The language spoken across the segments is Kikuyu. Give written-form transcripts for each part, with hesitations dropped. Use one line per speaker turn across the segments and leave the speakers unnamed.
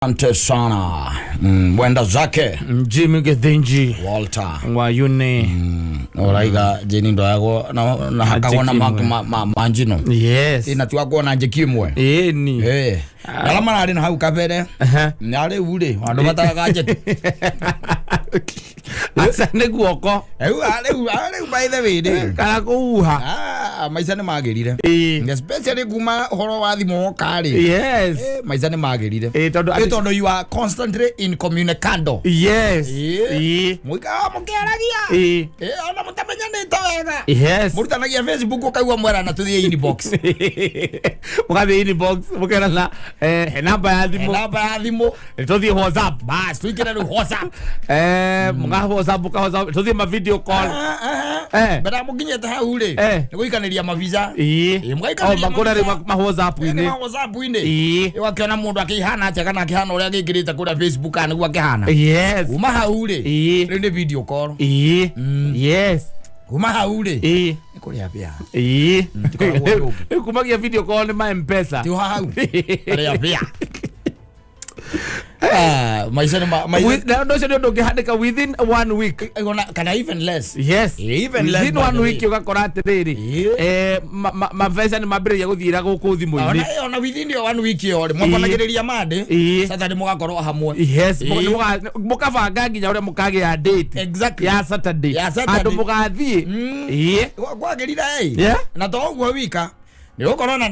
Asante sana mwenda zake.
Jimmy Githinji.
Walter.
Wayune.
Uraiga jeni ndoyagwo na hakagwo na
Njeki imwe.
manjino.
Yes.
Ina tiwakwo na njeki imwe.
Ĩni.
Eh, arĩa mararĩ na hau kabere na rĩu rĩ andũ matagaga njeki.
Aca nĩ guoko.
Rĩu rĩu by the way rĩ,
kana kũhuha.
ah, maica nĩ magĩrire.
Ĩĩ.
Especially kuma ũhoro wa thimũ woka rĩ.
Yes.
Eh, maica nĩ magĩrire.
Ĩĩ, tondũ
Ĩ, tondũ you are constantly in communicando.
Yes.
Ĩĩ.
Ĩĩ.
Mũikaraga mũkĩaragia.
Ĩĩ.
Ĩ, ona mũtamenyanĩte wega.
Yes.
Mũrutanagia Facebook ũkaigua mwerana tũthiĩ inbox.
Mũgathiĩ inbox mũkerana, he namba ya thimũ.
Namba ya thimũ.
Tũthiĩ WhatsApp.
Bas tuingĩre rĩu WhatsApp.
Mũga WhatsApp, mũka WhatsApp tũthiĩ ma video call.
Mbere ya mũkinyĩte hau rĩ, nĩ gũikanĩria mabica.
Ĩĩ.
Ĩĩ, mũgaikanĩria
O makũrĩa rĩu
mabica.
ma WhatsApp-inĩ.
Ma WhatsApp-inĩ.
Ĩĩ.
Ũgakĩona mũndũ akĩhana atĩa kana akĩhana ũrĩa agĩkĩrĩte kũrĩa Facebook kana nĩguo akĩhana.
Yes.
Kuma hau rĩ,
Ĩĩ.
rĩu nĩ video call.
Ĩĩ. Yes.
Kuma hau rĩ,
Ĩĩ.
nĩ kũrĩa mbĩa.
Ĩĩ.
Tikoragwo ũndũ ũngĩ.
Rĩu kumagia video call nĩ ma M-Pesa.
Ti hau kũrĩa mbĩa. Ah, maica nĩ maica
Na ũndũ ũcio nĩ ũndũ ũngĩhandĩka within one week.
Ona kana even less.
Yes.
Even less,
within
by
one
the way.
week ũgakora atĩrĩrĩ, mabeca nĩ mambĩrĩria gũthiĩra gũkũ thimũ-inĩ.
Ona within your one week ĩyo rĩ, mwakonagĩrĩria Monday.
Ĩĩ.
Saturday mũgakorwo hamwe.
Yes.
Ĩĩ.
Mũkabanga nginya ũrĩa mũkagĩa date ya Saturday.
Ya Saturday.
Handũ mũgathiĩ. Ĩĩ.
Kwagĩrire ĩ. Na to ũguo wika nĩ gũkorwo na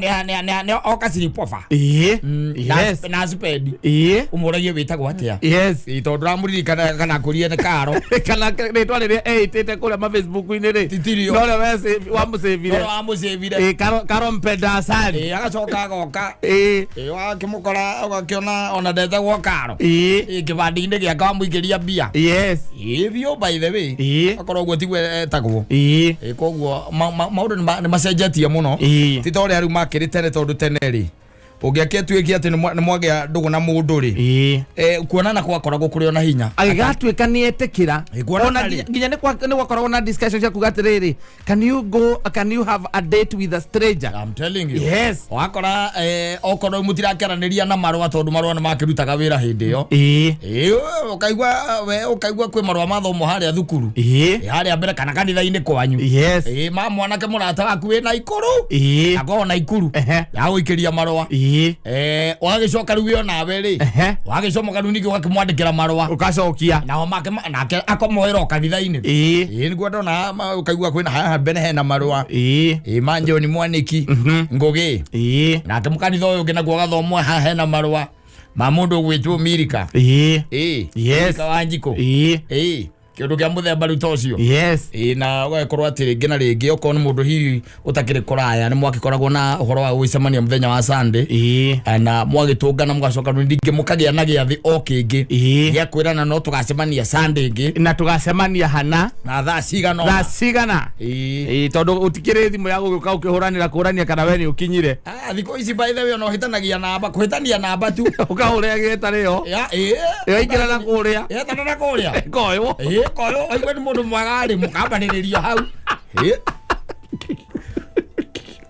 nĩ oka silipofa.
Ĩĩ. Yes.
Na spedi.
Ĩĩ.
Ũmũragie wĩtagwo atĩa.
Yes.
Ĩ, tondũ ndũramũririkana kana akũrie nĩ karo.
Kana rĩtwa rĩrĩa eĩtĩte kũrĩa ma-Facebook-inĩ rĩ,
Titirio.
no ũrĩa wamũcĩvire.
Ũrĩa wamũcĩvire.
Ĩĩ, karo mpenda asali.
Ĩ, agacoka agoka.
Ĩĩ.
Ĩ, wakĩmũkora ũgakĩona ona ndetagwo karo.
Ĩĩ.
Ĩ, kĩbandĩ-inĩ gĩake wamũikĩria mbia.
Yes.
Ĩ, biũ by the way.
Ĩĩ.
Akorwo ũguo tiguo etagwo.
Ĩĩ.
Ĩ, koguo maũndũ nĩ macenjetie mũno.
Ĩĩ.
Ti ta ũrĩa rĩu makĩrĩ tene tondũ tene rĩ ũngĩakĩtuĩkia atĩ nĩ mwagĩa ndũgũ na mũndũ rĩ,
Ĩĩ.
Kuonana gwakoragwo kũrĩ o na hinya.
Agĩgatuĩka nĩ etĩkĩra.
Ĩ, kuonana
Ona
rĩ.
nginya nĩ gwakoragwo na discussion cia kuga atĩrĩrĩ, can you go, can you have a date with a stranger?
I'm telling you.
Yes.
Wakora okorwo mũtirakĩaranĩria na marũa tondũ marũa nĩ makĩrutaga wĩra hĩndĩ ĩyo.
Ĩĩ.
Ĩ, ũkaigua we ũkaigua kwĩ marũa mathomwo harĩa thukuru.
Ĩĩ.
Ĩ, harĩa mbere kana kanitha-inĩ kwanyu.
Yes.
Ĩ, ma mwanake mũrata waku wĩna ikũrũ.
Ĩĩ.
Akorwo na ikuru. Yagũikĩria marũa.
Ĩĩ.
Wagĩcoka rĩu wĩ onawe rĩ. Wagĩcomoka rĩu ningĩ ũgakĩmwandĩkĩra marũa.
Ũgacokia.
Nao make nake akomoĩra o kanitha-inĩ.
Ĩĩ.
Ĩ, nĩguo ndona ũkaigua kwĩna haha mbere hena marũa.
Ĩĩ.
Ĩ, ma John Mwaniki Ngũgĩ.
Ĩĩ.
Nake mũkanitha ũyũ ũngĩ naguo ũgathomwo haha hena marũa ma mũndũ ũgwĩtwo Mirika.
Ĩĩ.
Ĩ.
Yes.
Mirika wa Njikũ.
Ĩĩ.
Ĩ, kĩũndũ kĩa mũthemba rĩu ta ũcio.
Yes.
Ĩ, na ũgagĩkorwo atĩ rĩngĩ na rĩngĩ okorwo nĩ mũndũ hihi ũtakĩrĩ kũraya nĩ mwakĩkoragwo na ũhoro wa gũgĩcemania mũthenya wa Sunday.
Ĩĩ.
Na mwagĩtũngana mũgacoka rĩu ningĩ mũkagĩa na gĩathĩ o kĩngĩ
Ĩĩ.
gĩa kwĩrana no tũgacemania Sunday ĩngĩ
na tũgacemania hana
na thaa cigana
thaa
ũna.
cigana.
Ĩĩ.
Ĩĩ, tondũ ũtikĩrĩ thimũ ya gũgĩũka ũkĩhũranĩra kũrania kana we nĩ ũkinyire.
Ah, thikũ ici by the way ona ũhĩtanagia namba kũhĩtania namba tu.
Ũkahũrĩra gĩtarĩ yo.
Ya, ĩĩ.
Ĩraingĩra na kũrĩa.
Ĩtana na kũrĩa.
Ĩkoywo.
Ĩĩ, koywo oigua nĩ mũndũ mwega rĩ mũkambanĩrĩria hau. Ĩĩ.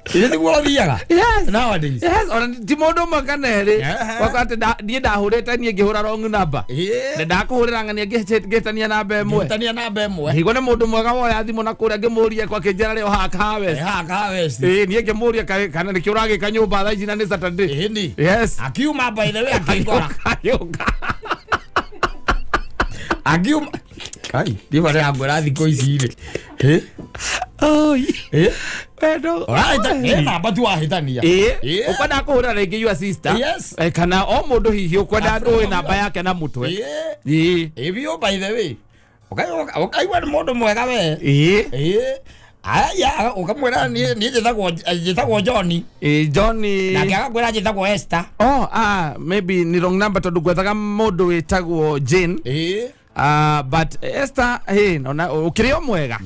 Ĩĩ, nĩguo ũthiaga.
Yes.
Nowadays.
Yes, ona ti mũndũ ũmwe kana erĩ. Gwakora atĩ niĩ ndahũrĩte niĩ ngĩhũra wrong number.
Ĩĩ.
Na ndakũhũrĩra ng'ania ngĩhĩtania namba ĩmwe.
Ngĩhĩtania namba ĩmwe.
Higwo nĩ mũndũ mwega woya thimũ na kũrĩa ngĩmũria kwa kĩnjĩra rĩo haha Kahawes.
Ĩ, haha Kahawes.
Ĩĩ, niĩ ngĩmũria kana nĩkĩo ũragĩka nyũmba thaa ici na nĩ Saturday.
Ĩĩ, ni.
Yes.
Akiuma by the way akĩngora.
Agĩũka.
Akiuma. Kai, ndiba ndĩrangwĩra thikũ ici rĩ. Ĩ?
Oi.
Ĩ?
Wendo.
Ũrahĩta- ĩ, namba tu wahĩtania.
Ĩĩ.
Ĩĩ.
Ũkwenda kũhũrĩra rĩngĩ your sister.
Yes.
Kana o mũndũ hihi ũkwenda
Afro
ũĩ namba yake na mũtwe.
Ĩĩ.
Ĩĩ.
Ĩ, biũ by the way. Ũkaigua nĩ mũndũ mwega we.
Ĩĩ.
Ĩĩ. Aya, ũkamwĩra niĩ njĩtagwo John.
Ĩĩ, Johnny.
Nake agakwĩra njĩtagwo Esther.
Oh, ah, maybe ni wrong number tondũ ngwethaga mũndũ wĩtagwo Jane.
Ĩĩ.
But Esther, hey, ona ũkĩrĩ o mwega.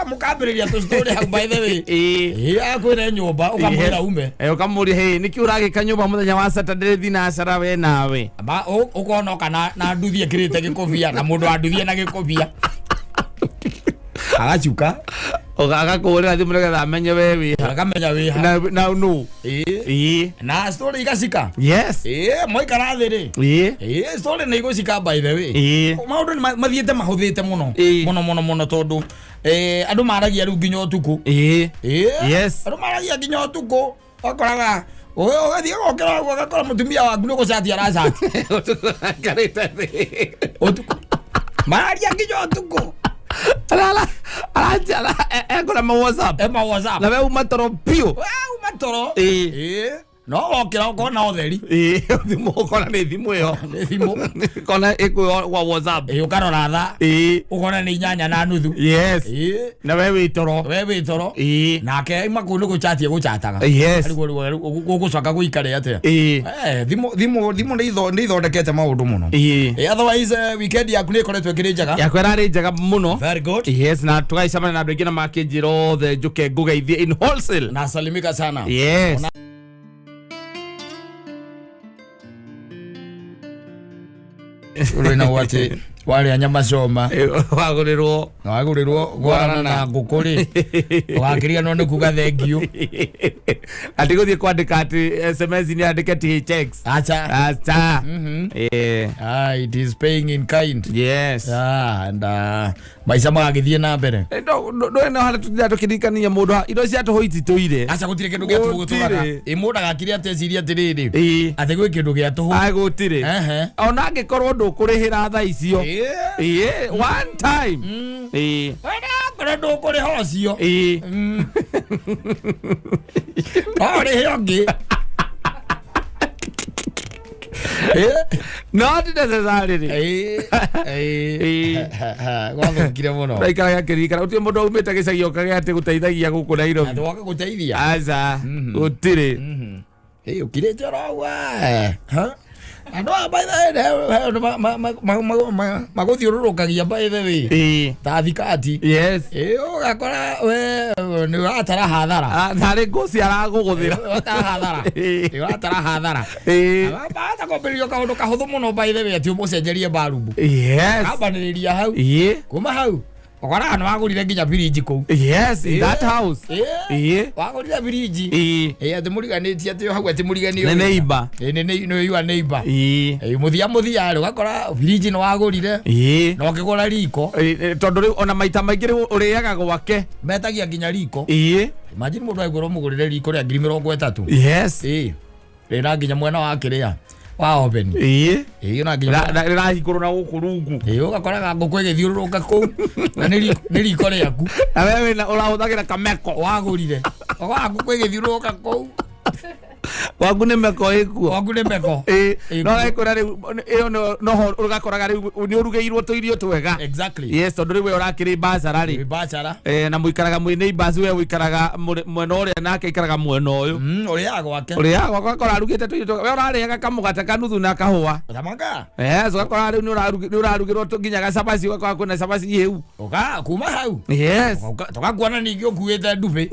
Mũkambĩrĩria tũstory hau by the way.
Ĩĩ.
Ĩĩ, akwĩre nyũmba ũkamwĩra ume.
Ũkamũria, hey, nĩkĩ ũragĩka nyũmba mũthenya wa Saturday thinacara we nawe?
Ma ũkona oka na nduthi ĩkĩrĩte gĩkũbia na mũndũ wa nduthi ena gĩkũbia. Agacuka.
Agakũhũrĩra thimũ nĩgetha amenye we wĩha.
Akamenya wĩha.
Na nũ.
Ĩĩ.
Ĩĩ.
Na story igacika.
Yes.
Ĩĩ, mwaikara thĩ rĩ.
Ĩĩ.
Ĩĩ, story nĩ igũcika by the way.
Ĩĩ.
Maũndũ nĩ mathiĩte mahũthĩte mũno.
Ĩĩ.
Mũno mũno mũno tondũ andũ maragia rĩu nginya ũtukũ.
Ĩĩ.
Ĩĩ.
Yes.
Andũ maragia nginya ũtukũ. Ũkoraga ũgathiĩ ũgokĩra ũguo ũgakora mũtumia waku nĩ gũcati aracati.
Aikarĩte thĩ.
Ũtukũ. Mararia nginya ũtukũ.
Arara aranjara ekũra ma WhatsApp.
Ema WhatsApp.
Na we uma toro biũ.
We uma toro.
Ĩĩ.
Ĩĩ. No wokĩra ũkona ũtheri.
Ĩĩ, thimũ ũkona nĩ thimũ ĩyo.
Nĩ thimũ.
Kona ĩkwĩ kwa WhatsApp.
Ĩĩ, ũkarora thaa.
Ĩĩ.
Ũkona nĩ 8:30.
Yes.
Ĩĩ.
Na we wĩ toro.
We wĩ toro.
Ĩĩ.
Nake aima kũu nĩ gũchati egũchataga.
Yes.
Rĩu gũgũcoka gũikare atĩa?
Ĩĩ.
Thimũ nĩ ithondekete maũndũ mũno.
Ĩĩ.
Otherwise weekend yaku nĩ ĩkoretwo ĩkĩrĩ njega.
Yakwa ĩrarĩ njega mũno.
Very good.
Yes, na tũgagĩcemania na andũ aingĩ na makĩnjĩra othe njũke ngũgeithie in wholesale.
Nasalimika sana.
Yes.
Ũrĩ na atĩ warĩa nyama coma
Wagũrĩrwo.
wagũrĩrwo gwarana na ngũkũ rĩ ũgakĩriganĩrwo nĩ kuga thengiũ.
Atĩ gũthiĩ kwandĩka atĩ SMS nĩ andĩke THX.
Acha.
Acha.
Mhm.
Ĩĩ.
Ah, it is paying in kind.
Yes.
Ah, and maica magagĩthiĩ na mbere.
Ndũĩ no harĩa tũthiaga tũkĩririkania mũndũ indo cia tũhũ ititũire.
Aca gũtirĩ kĩndũ gĩa tũhũ gũtũraga.
Gũtirĩ.
Ĩ mũndũ agakire atĩ ecirie atĩrĩrĩ
Ĩĩ.
atĩ gwĩ kĩndũ gĩa tũhũ.
Ai gũtirĩ.
Ehe.
Ona angĩkorwo ndũkũrĩhĩra thaa icio.
Ĩĩ.
Ĩĩ, one time. Ĩĩ.
Wena ndũkũrĩha ũcio.
Ĩĩ.
No ũrĩhe ũngĩ. Ĩĩ.
Not necessarily.
Ĩĩ.
Ĩĩ.
Ĩĩ. Gwathũkire mũno.
Tũraikaraga akĩririkana gũtirĩ mũndũ aumĩte gĩcagi okage atĩ gũteithagia gũkũ Nairobi.
Atĩ woka gũteithia.
Aca, gũtirĩ.
Ĩĩ ũkirĩte oro ũguo. Ha? Andũ aya by the way, he ũndũ magũthiũrũrũkagia by the way.
Ĩĩ.
Ta thikati.
Yes.
Ĩĩ ũgakora we nĩ ũratara hathara.
Tarĩ ngũ ciaragũgũthĩra.
Ũratara hathara.
Ĩĩ.
Ĩĩ ũratara hathara.
Ĩĩ.
Bahata kwambĩrĩria kaũndũ kahũthũ mũno by the way atĩ ũmũcenjerie barubu.
Yes.
Kambanĩrĩria hau.
Ĩĩ.
Kuma hau ũkoraga nĩ wagũrire nginya birinji kũu.
Yes, in
Ĩĩ.
that house.
Ĩĩ.
Ĩĩ.
Wagũrire birinji.
Ĩĩ.
Ĩĩ atĩ mũriganĩtie atĩ hau atĩ mũriganio.
Nĩ neighbor.
Ĩĩ nĩ your neighbor.
Ĩĩ.
Ĩĩ mũthia mũthia rĩ ũgakora birinji nĩ wagũrire
Ĩĩ.
na ũkĩgũra riko.
Ĩĩ, tondũ rĩu ona maita maingĩ rĩu ũrĩaga gwake.
Metagia nginya riko.
Ĩĩ.
Imagine mũndũ aigũra ũmũgũrĩre riko rĩa 30,000.
Yes.
Ĩĩ. Rĩna nginya mwena wa kĩrĩa wa oven.
Ĩĩ.
Ĩĩ na nginya
Rĩrahingũrwo na gũkũ rungu.
Ĩĩ ũgakoraga ngũkũ ĩgĩthiũrũrũka kũu na nĩ riko rĩaku
Na we wĩna ũrahũthagĩra kameko.
wagũrire. Ũkoraga ngũkũ ĩgĩthiũrũrũka kũu
Gwaku nĩ meko ĩkuo.
gwaku nĩ meko.
Ĩĩ.
Ĩĩ,
No ũgakora rĩu ĩyo noho ũgakoraga rĩu nĩ ũrugĩirwo tũirio twega.
Exactly.
Yes, tondũ rĩu we ũrakĩrĩ bacara rĩ.
Wĩ bacara.
Na mũikaraga mwĩ neighbors, we ũikaraga mwena ũrĩa nake aikaraga mwena ũyũ.
Ũrĩaga gwake.
Ũrĩaga gwake ũgakora arugĩte tũirio twega. We ũrarĩaga kamũgate kanuthu na kahũa.
Thamaka.
Yes, ũgakora rĩu nĩ ũrarugĩrwo nginya gacabaci, ũgakora kwĩna cabaci hĩu.
Ũka kuma hau.
Yes.
Tũgakuona ningĩ ũkuĩte ndubĩ.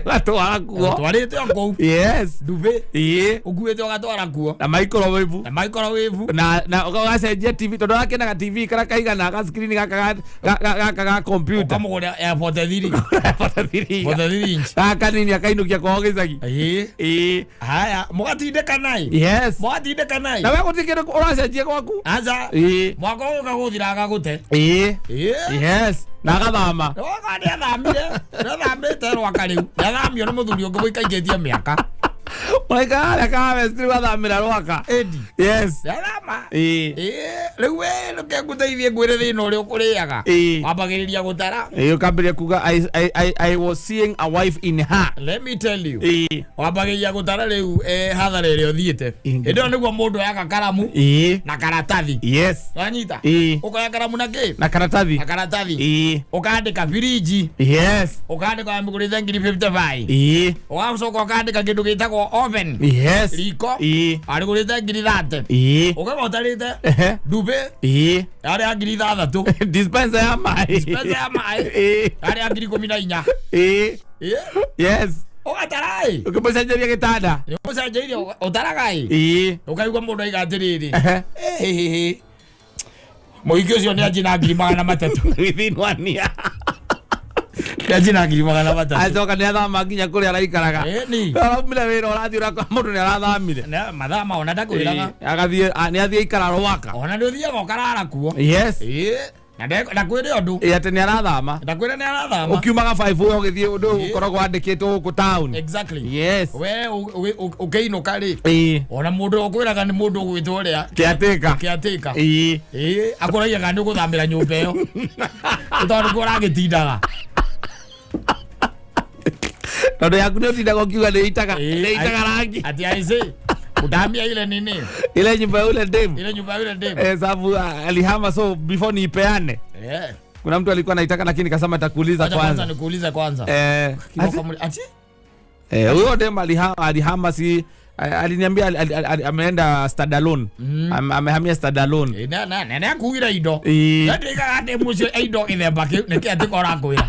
Ũgatwara kuo.
Ũtwarĩte o kũu.
Yes.
Ndubĩ.
Ĩĩ.
Ũkuĩte ũgatwara kuo.
Na microwave.
Na microwave.
Na ũgacenjia TV tondũ ũrakenaga TV karĩa kaigana ga screen gaka gaka ga computer.
Ũkamũgũrĩra ya 43. 43 inch.
Gaka kanini akainũkia kwao gĩcagi.
Ĩĩ.
Ĩĩ.
Haya, mũgatindĩkanai.
Yes.
Mũgatindĩkanai.
Na we gũtirĩ kĩndũ ũracenjia gwaku.
Aca.
Ĩĩ.
Mwaka ũyũ ũka gũthira agagũte.
Ĩĩ.
Ĩĩ.
Yes. Na agathama.
Woka nĩ athamire. Nĩ athamĩte rwaka rĩu. Nĩ athamio nĩ mũthuri ũngĩ mũikaikĩtie mĩaka.
Mũraikara harĩa Kahawa Street wathamĩra rwaka.
Ĩndi.
Yes.
Nĩ athama.
Ĩĩ.
Ĩĩ, rĩu we reke ngũteithie ngwĩre thĩna ũrĩa ũkũrĩaga.
Ĩĩ.
Wambagĩrĩria gũtara.
Ĩĩ, ũkambĩrĩria kuga I was seeing a wife in her.
Let me tell you.
Ĩĩ.
Wambagĩrĩria gũtara rĩu hathara ĩrĩa ũthiĩte.
Ĩĩ.
Hĩndĩ ĩyo nĩguo mũndũ oyaga karamu
Ĩĩ.
na karatathi.
Yes.
Wanyita?
Ĩĩ.
Ũkoya karamu na kĩ?
Na karatathi.
Na karatathi.
Ĩĩ.
Ũkandĩka birinji.
Yes.
Ũkandĩka wamĩgũrĩte 55,000.
Ĩĩ.
Ũgacoka ũkandĩka kĩndũ gĩtagwo oven.
Yes.
Riko.
Ĩĩ.
Arĩgũrĩte 30,000.
Ĩĩ.
Ũkauga ũtarĩte
Ehe.
ndubĩ
Ĩĩ.
yarĩ ya 6,000.
Dispenser ya maĩ.
Dispenser ya maĩ.
Ĩĩ.
Yarĩ ya 14,000.
Ĩĩ.
Ĩĩ.
Yes.
Ũgatara ĩ.
Ũkĩmũcenjeria gĩtanda.
Nĩ ũmũcenjeirie ũtaraga ĩ.
Ĩĩ.
Ũkaigua mũndũ aiga atĩrĩrĩ.
Ehe.
Ĩhĩhĩ. Mũhiki ũcio nĩ anjina 300,000.
Within one year.
Nĩacina 300,000.
Acoka nĩ athama nginya kũrĩa araikaraga.
Ĩni.
Araumire wĩra ũrathiĩ ũrakora mũndũ nĩ arathamire.
Mathama ona ndakwĩraga.
Ĩĩ, agathiĩ nĩ athiĩ aikara Rwaka.
Ona nĩ ũthiaga ũkarara kuo.
Yes.
Ĩĩ. Na ndakwĩre ũndũ.
Ĩĩ, atĩ nĩ arathama.
Ndakwĩre nĩ arathama.
Ũkiumaga 5 ũyũ ũgĩthiĩ ũndũ ũkoragwo wandĩkĩtwo gũkũ town.
Exactly.
Yes.
We ũkĩinũka rĩ.
Ĩĩ.
Ona mũndũ ũkwĩraga nĩ mũndũ ũgwĩtwo ũrĩa.
Kĩatĩka.
Kĩatĩka.
Ĩĩ.
Ĩĩ, akũragia kana nĩ ũgũthamĩra nyũmba ĩyo. Nĩ tondũ nĩkuo ũragĩtindaga.
Tondũ yaku nĩ ũtindaga ũkiuga nĩ itaga
Ĩĩ,
nĩ itaga rangi.
Ati aise. Utamia ile nini?
Ile nyumba ya ule dem.
Ile nyumba ya yule dem.
Eh, sababu alihama, so before niipeane.
Eh.
Kuna mtu alikuwa anaitaka lakini kasema nitakuuliza
Acha kwanza
kwanza.
nikuulize kwanza.
Eh,
Kiboko ati?
eh, huyo dem alihama si aliniambia ameenda standalone. Amehamia standalone.
Eh, na na na na kugira indo.
Ĩĩ.
Ndĩgaga atĩ mũcio indo gĩthemba kĩu nĩkĩ atĩ ũrakwĩra.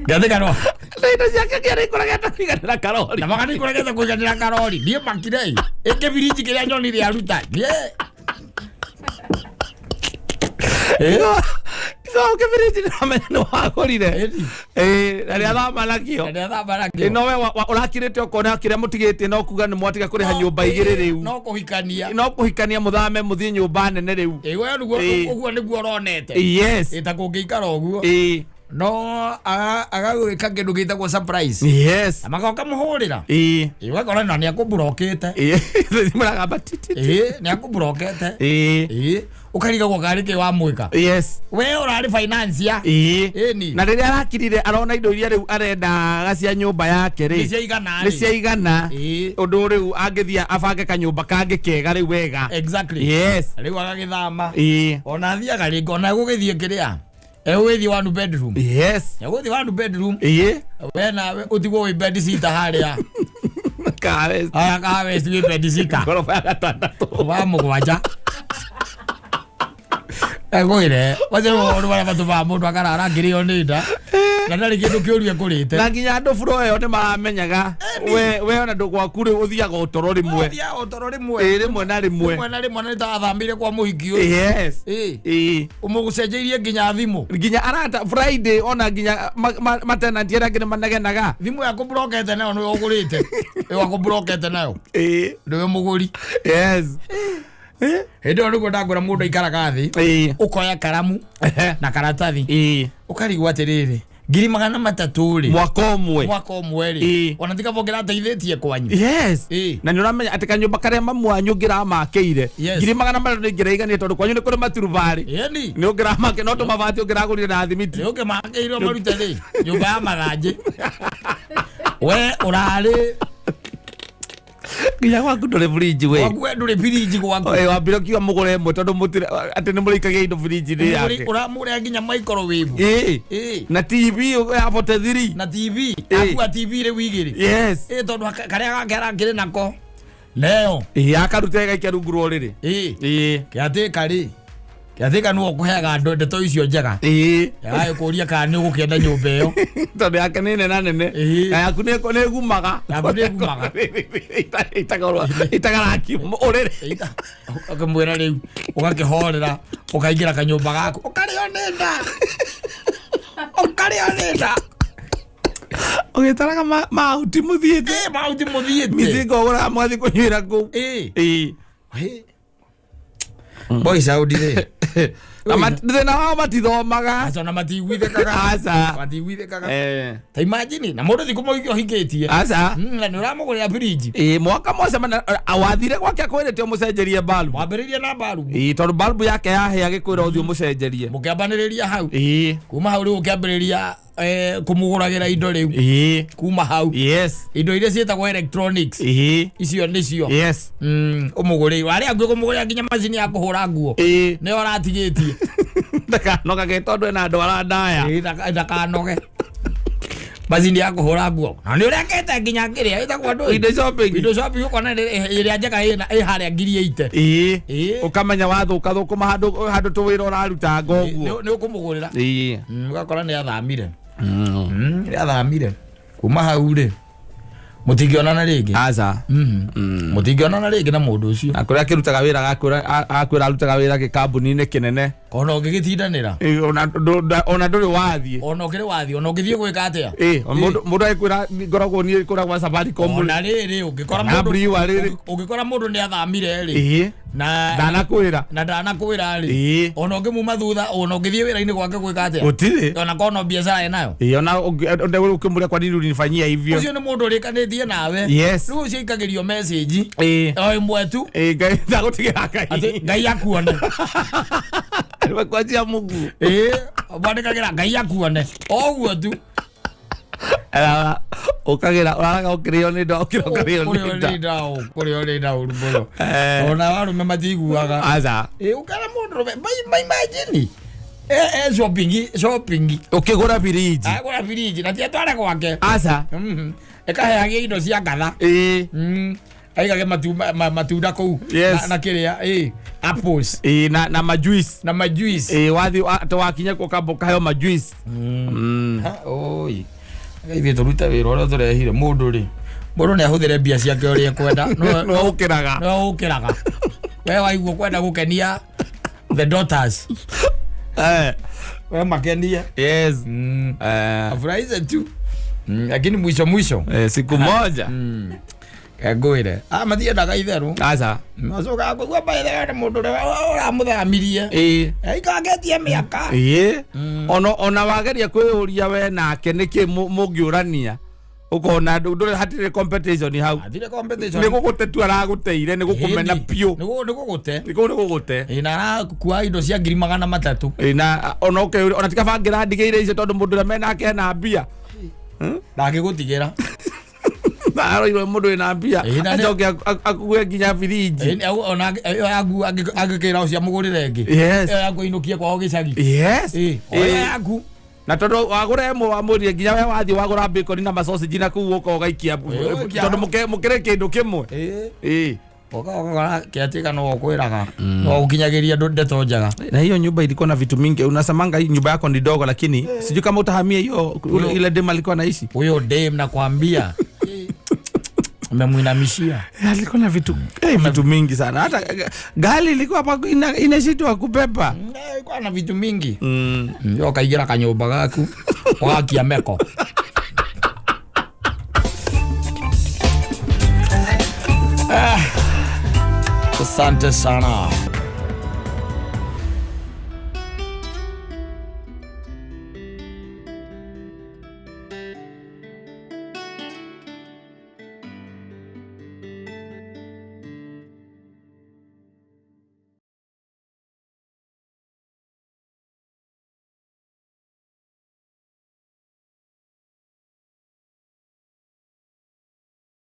Ngathika no.
Na indo ciake kĩarĩ ikũragete kũiganĩra karori.
Na magani kũregete kũiganĩra karori. Niĩ makire. Ĩkĩbirinji kĩrĩa nyonire aruta. Niĩ.
So kĩbiriji nĩramenya nĩ wagũrire.
Ĩni.
Eh, na nĩathama nakĩo.
Na nĩathama nakĩo.
Ĩ, no we ũrakirĩte ũkona kĩrĩa mũtigĩtie no kuga nĩ mwatiga kũrĩha nyũmba igĩrĩ rĩu.
No kũhikania.
No kũhikania mũthame mũthiĩ nyũmba nene rĩu.
Ĩ, we nĩguo
Ĩĩ.
ũguo nĩguo ũronete.
Yes.
Ĩ, ta kũngĩikara ũguo.
Ĩĩ.
No agagwĩka kĩndũ gĩtagwo surprise.
Yes.
Na magoka mũhũrĩra.
Ĩĩ.
Ĩ, ũgakora na nĩakũmburokĩte.
Ĩĩ. Mũragamba ti ti.
Ĩ, nĩakũmburokete.
Ĩĩ.
Ĩ, ũkarigagwo karĩ kĩ wamwĩka.
Yes.
We ũrarĩ financier.
Ĩĩ.
Ĩni.
Na rĩrĩa arakirire arona indo iria rĩu arendaga cia nyũmba yake rĩ.
Nĩ ciaigana
Nĩ
rĩ.
ciaigana.
Ĩĩ.
Ũndũ rĩu angĩthiĩ abange kanyũmba kangĩ kega rĩu wega.
Exactly.
Yes.
Rĩu agagĩthama.
Ĩĩ.
Ona athiaga rĩngĩ ona egũgĩthiĩ kĩrĩa. Egũgĩthiĩ one bedroom.
Yes.
Egũthiĩ one bedroom.
Ĩĩ.
We nawe ũtigwo wĩ bed sitter harĩa.
Kawe.
Aya kawe wĩ bed sitter.
Ngoroba ya gatandatũ.
Wa mũgwanja. Egwĩre wacio ũndũ marĩa matũmaga mũndũ akarara ngĩrĩo nĩ nda. Na ndarĩ kĩndũ kĩũru ekũrĩte.
Na nginya andũ buro ĩyo nĩ maramenyaga we ona ndũ gwaku rĩu ũthiaga ũtoro rĩmwe.
Ũthiaga ũtoro rĩmwe.
Ĩĩ, rĩmwe na rĩmwe.
Rĩmwe na rĩmwe na nĩtathamĩire kwa mũhiki ũyũ.
Yes.
Ĩĩ.
Ĩĩ.
Ũmũgũcenjeirie nginya thimũ.
Nginya arata Friday ona nginya matenanti arĩa angĩ nĩ manegenaga.
Thimũ yakũmburokete nayo nĩwe ũgũrĩte. Ĩyo akũmburokete nayo.
Ĩĩ.
Nĩwe mũgũri.
Yes. Ĩĩ.
Hĩndĩ ĩyo nĩguo ndakwĩra mũndũ aikaraga thĩ.
Ĩĩ.
Ũkoya karamu na karatathi.
Ĩĩ.
Ũkarigwo atĩrĩrĩ, 300,000 rĩ.
Mwaka ũmwe.
Mwaka ũmwe rĩ.
Ĩĩ.
Ona ti kaba ũngĩrateithĩtie kwanyu.
Yes.
Ĩĩ.
Na nĩ ũramenya atĩ kanyũmba karĩa mamu wanyu ũngĩramakĩire
Yes.
300,000 nĩ ingĩraiganire tondũ kwanyu nĩ kũrĩ maturubarĩ.
Ĩni.
Nĩ ũngĩramake no tũmabati ũngĩragũrire na thimiti.
Nĩ ũngĩmakĩirwo marute rĩ. Nyũmba ya mathanjĩ. We ũrarĩ
Nginya gwaku ndũrĩ fridge we.
gwaku we ndũrĩ birinji gwaku.
Ĩĩ, wambire ũkiuga mũgũre ĩmwe tondũ mũtirĩ atĩ nĩ mũrĩikagia indo fridge-inĩ yake.
Ũramũrĩa nginya microwave.
Ĩĩ.
Ĩĩ.
Na TV ya 43.
Na TV.
Ĩĩ.
Akua TV rĩu igĩrĩ.
Yes.
Ĩĩ tondũ karĩa gake arakĩrĩ nako. Neyo.
Ĩĩ, akaruta ĩgaikia rungu rwa ũrĩrĩ.
Ĩĩ.
Ĩĩ.
Kĩatĩka rĩ. Kĩatĩka nĩwe ũkũheaga andũ ndeto icio njega.
Ĩĩ.
Agagĩkũria kana nĩ ũgũkĩenda nyũmba ĩyo.
Tondũ yake nĩ nene nene.
Ĩĩ.
Na yaku nĩ ĩgumaga.
Yaku nĩ ĩgumaga.
Itaga rangi ũrĩrĩ.
Ĩta, ũkamwĩra rĩu ũgakĩhorera ũkaingĩra kanyũmba gaku ũkarĩo nĩ nda. Ũkarĩo nĩ nda.
Ũgĩtaraga mahuti mũthiĩte.
Ĩĩ mahuti mũthiĩte.
Mĩcinga ũgũraga mwathiĩ kũnyuĩra kũu.
Ĩĩ.
Ĩĩ.
Hĩ. Boys out rĩ.
Na thĩna wao matithomaga.
Aca ona matiiguithĩkaga.
Aca.
Matiiguithĩkaga.
Eh.
Ta imagine na mũndũ thikũ mũingĩ ũhikĩtie.
Aca.
Na nĩ ũramũgũrĩra fridge.
Ĩĩ, mwaka mwacemania wathire gwake akwĩrĩte ũmũcenjerie balbu.
Mwambĩrĩrie na mbaru.
Ĩĩ, tondũ balbu yake yahĩa agĩkwĩra ũthiĩ ũmũcenjerie.
Mũkĩambanĩrĩria hau.
Ĩĩ.
Kuma hau rĩu ũkĩambĩrĩria kũmũgũragĩra indo rĩu.
Ĩĩ.
Kuma hau.
Yes.
Indo iria ciĩtagwo electronics.
Ĩĩ.
Icio nĩcio.
Yes.
Ũmũgũrĩire. Arĩa angĩ ũkũmũgũrĩra nginya macini ya kũhũra nguo.
Ĩĩ.
Nĩyo ũratigĩtie.
Ndakanogage tondũ ena ndwara ndaya.
Ĩĩ, ndakanoge. Macini ya kũhũra nguo. Na nĩ ũrekete nginya kĩrĩa ĩtagwo ndũĩ.
Window shopping.
Window shopping ũkona ĩrĩa njega ĩ harĩa 80,000.
Ĩĩ.
Ĩĩ.
Ũkamenya wathũka thũkũma handũ tũwĩra ũrarutanga ũguo.
Nĩ ũkũmũgũrĩra.
Ĩĩ.
Ũgakora nĩ athamire. Nĩ athamire. Kuma hau rĩ. Mutingionana rĩngĩ.
Aca.
Mutingionana rĩngĩ na mũndũ ũcio.
Na kũrĩa akĩrutaga wĩra agakwĩra arutaga wĩra gĩkambuni-inĩ kĩnene.
Ona ũngĩgĩtindanĩra.
Ĩ, ona ndũrĩ wathiĩ.
Ona ũkĩrĩ wathiĩ, ona ũngĩthiĩ gwĩka atĩa.
Ĩ, mũndũ agĩkwĩra ngoragwo niĩ ngoragwo Safaricom.
Ona rĩrĩ ũngĩkora
Na
mũndũ
Brewer rĩrĩ.
Ũngĩkora mũndũ nĩ athamire rĩ.
Ĩ.
Na
Ndanakwĩra.
Na ndanakwĩra rĩ.
Ĩ.
Ona ũngĩmuma thutha, ona ũngĩthiĩ wĩra-inĩ gwake gwĩka atĩa.
Gũtirĩ.
Ona korwo no biacara enayo.
Ĩ, ona ũkĩmũria kwa nini ulinifanyia hivyo.
Ũcio nĩ mũndũ ũrĩkanĩtie nawe.
Yes.
Rĩu ũcio aikagĩrio message.
Ĩ.
O ĩmwe tu.
Ĩ, Ngai ndagũtigĩra Ngai.
Atĩ Ngai akuone.
Nimekuachia Mungu.
Ĩ, mwandĩkagĩra Ngai akuone. O ũguo tu.
Ũkagĩra ũraraga ũkĩrĩo nĩ nda ũkĩra ũkarĩo nĩ nda.
Kũrĩo nĩ nda kũrĩo nĩ nda ũru mũno.
Eh.
Ona arũme matiguaga.
Aca.
Ĩ, ũkera mũndũ rũme imagine. E shopping shopping.
Ũkĩgũra biriji.
Agũra biriji na ti atware gwake.
Aca.
Ĩkaheagia indo cia ngatha.
Ĩ.
Aigage matunda kũu.
Yes.
Na kĩrĩa ĩ apples.
Ĩ, na majuice.
Na majuice.
Ĩ, wathiĩ wakinya kũ ũkamba ũkaheo majuice.
Oi. Ithuĩ tũrute wĩra ũrĩa tũrehire mũndũ rĩ. Mũndũ nĩ ahũthĩre mbia ciake ũrĩa ekwenda.
No ũkĩraga.
No ũkĩraga. We waigua kwenda gũkenia the daughters.
Eh.
We makenie.
Yes.
Afurahize tu. Lakini mwisho mwisho.
Siku moja.
Ngwĩre. Mathiendaga itherũ.
Aca.
Macokaga kũigua by the way nĩ mũndũ ũrĩa ũramũthamirie.
Ĩ.
Aikangetie mĩaka.
Ĩ. Ona wageria kwĩyũria we nake nĩkĩ mũngĩũrania. Ũkona ndũrĩ hatirĩ competition hau.
Hatirĩ competition.
Nĩ gũgũte tu aragũteire, nĩ gũkũmena biũ.
Nĩ gũgũte.
Nĩ gũgũte.
Ĩ, na arakua indo cia 300,000.
Ĩ, na ona ũkeyũria, ona ti kaba ngĩrandigĩire icio tondũ mũndũ ũrĩa menake ena mbia.
Ndangĩgũtigĩra.
Aroirwo mũndũ wĩna mbia.
Ĩ, na nĩ-
Acoke akue nginya biriji.
Ĩ, ona ĩyo yaku angĩkĩra ũcio amũgũrĩre ĩngĩ.
Yes.
Ĩyo yaku ainũkie kwao gĩcagi.
Yes.
Ĩ, o ĩyo yaku.
Na tondũ wagũra ĩmwe wamũrire nginya we wathiĩ wagũra bacon na masausage na kũu ũka ũgaikia
Ĩ,
tondũ mũkĩrĩ kĩndũ kĩmwe.
Ĩ.
Ĩ.
Ũka ũgakora kĩatĩka no ũkwĩraga. No ũkinyagĩria ndeto njega.
Na hiyo nyumba ilikuwa na vitu mingi. Unasemanga hii nyumba yako ni dogo, lakini sijui kama utahamia hiyo ile dem alikuwa anaishi.
Huyo dem nakwambia. Umemwinamishia.
Alikuwa na vitu mingi sana. Hata gari ilikuwa hapa inashindwa kubeba.
Ilikuwa na vitu mingi. Yo kaingira kanyumba gaku wakia meko. Asante sana.